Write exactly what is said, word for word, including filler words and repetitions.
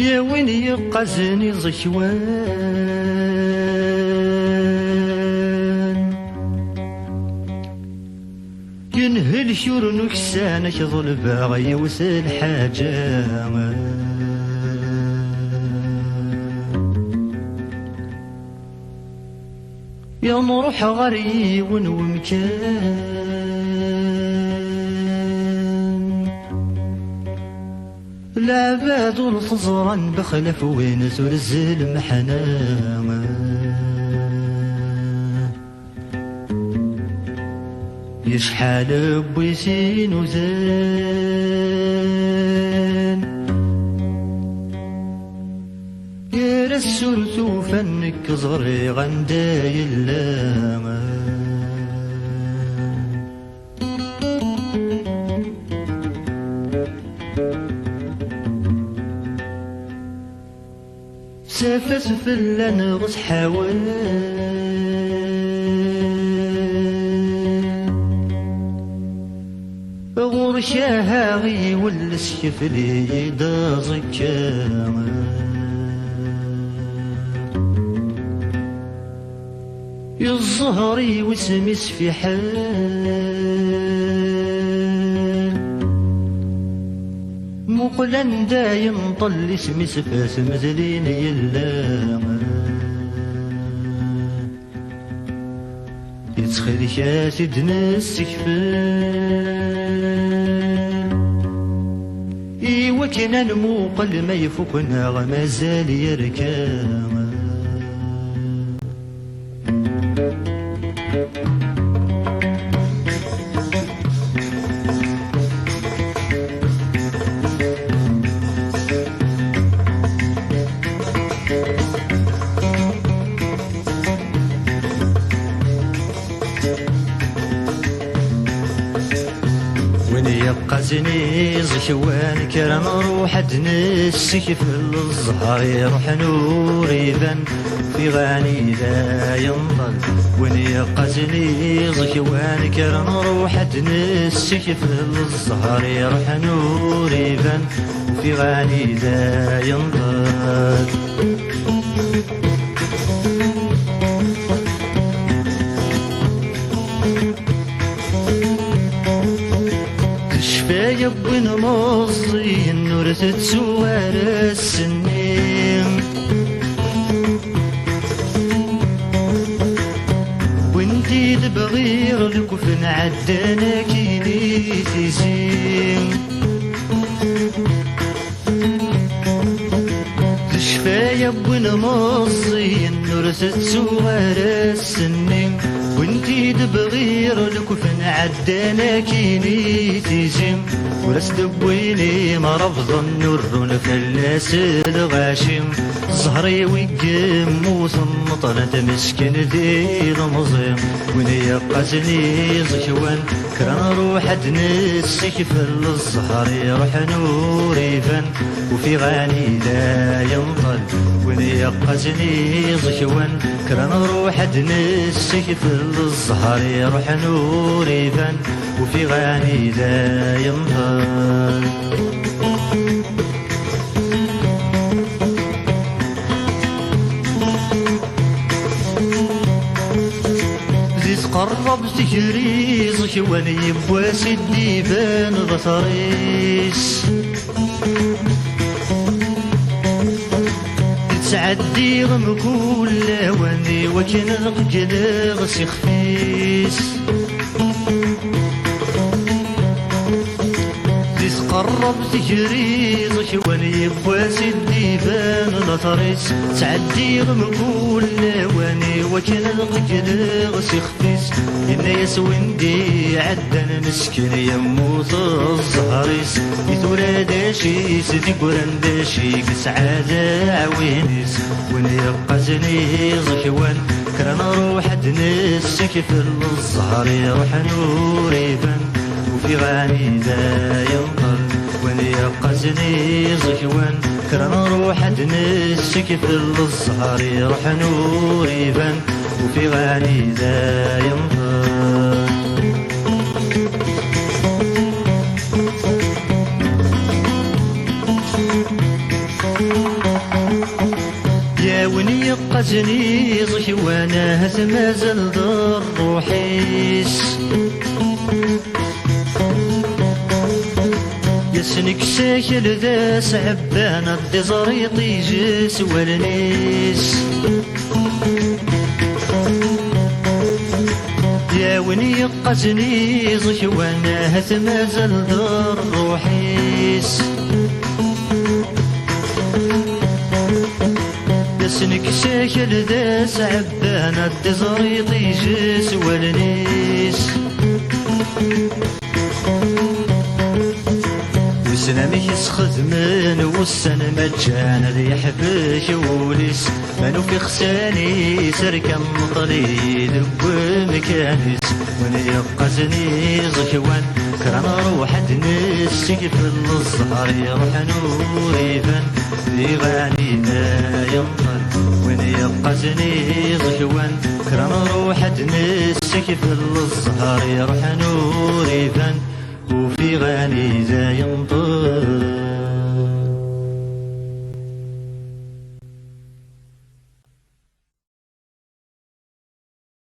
Ya win yeqqazen iẓekwan, yenhel kra n uksan, ak ḍelbeɣ yiwet lḥaǧa. Ya nruḥ ɣer yiwen wemkan, leɛbad ur t-ẓran bexlaf win turez lmeḥna. Yecḥal n wis inudan, gar-as ur tufan, nekk ẓriɣ anda yella. Tafat fell-aneɣ tḥawel, ɣur-k aha iwelles kefli-yi-d aẓekka. Yeẓẓehri wisem-is fiḥel, muqel anda yenṭel isem-is f tmedlin yella. Yettxil-k ad t-id-nessekfel, i wakken ad nmuqel ma ifuk neɣ mazal yerka. Win yeqqazen iẓekwan, kker ad nruḥ ad d-nessekfel zzher iruḥen ur iban. Fiɣ anida yenḍel win yeqqazen iẓekwan, kker ad nruḥ ad d-nessekfel zzher iruḥen ur iban. Fiɣ anida yenḍel. Tecfa yewwin meẓẓiyen ur tettuɣ ara ass-nni. Wwin-t-id bɣiɣ lekfen ɛeddan akkin i tizi. D ccfaya n win meẓẓiyen ur tettuɣ ara ass-nni. Wwin-t-id bɣiɣ lekfen ɛeddan akkin i tizi. Ur as-d-wwin imrabḍen urrun fell-as lɣaci. Zzher-iw i yemmuten meṭṭlen-t meskin d ilemẓi. Win yeqqazen iẓekwan, kra nruḥ ad d-nessekfel zzher iruḥen ur iban. Ufiɣ anida yenṭel win yeqqazen iẓekwan, kra nruḥ ad d-nessekfel zzher iruḥen ur iban. Ufiɣ anida yenṭel. Di tqerreb tegri iẓekwan yiwwas i d-iban later-is. Yettɛeddi mkul lawan i wakken ad qeggleɣ s ixef-is. Di tqerreb tegri iẓekwan yiwwas i d-iban later-is. Ttɛeddiɣ mkul lawan i wakken ad qeggleɣ s ixef-is. Yenna-yas win d-iɛeddan meskin yemmut zzher-is. I tura d acu-is, d igran d acu i yesɛa d aɛwin-is. Win yeqqazen iẓekwan, kra nruḥ ad d-nessekfel zzher iruḥen ur iban. Ufiɣ anida yenṭel win yeqqazen iẓekwan, kra nruḥ ad d-nessekfel zzher iruḥen ur iban. Ufiɣ anida yenṭel. Qazen iẓekwan ahat mazal d rruḥ-is. Yes, nekk s akal d asɛebban, ad d-iẓer iṭij s wallen-is. Yawin yeqqazen iẓekwan, ahat mazal d rruḥ-is. Yes, nekk s akal d asɛebban, ad d-iẓer iṭij s wallen-is. Wissen amek i s-xedmen wussan ma ǧǧan ad yeḥbek wul-is. Ma nufi xsan-is rkan meṭli deg wemkan-is. Win yeqqazen iẓekwan, kra nruḥ ad nessegfel zzher iruḥen ur iban. Di ɣanina yenṭel win yeqqazen iẓekwan, kra nruḥ ad nessegfel zzher iruḥen ur iban. Ufiɣ anida yenṭel.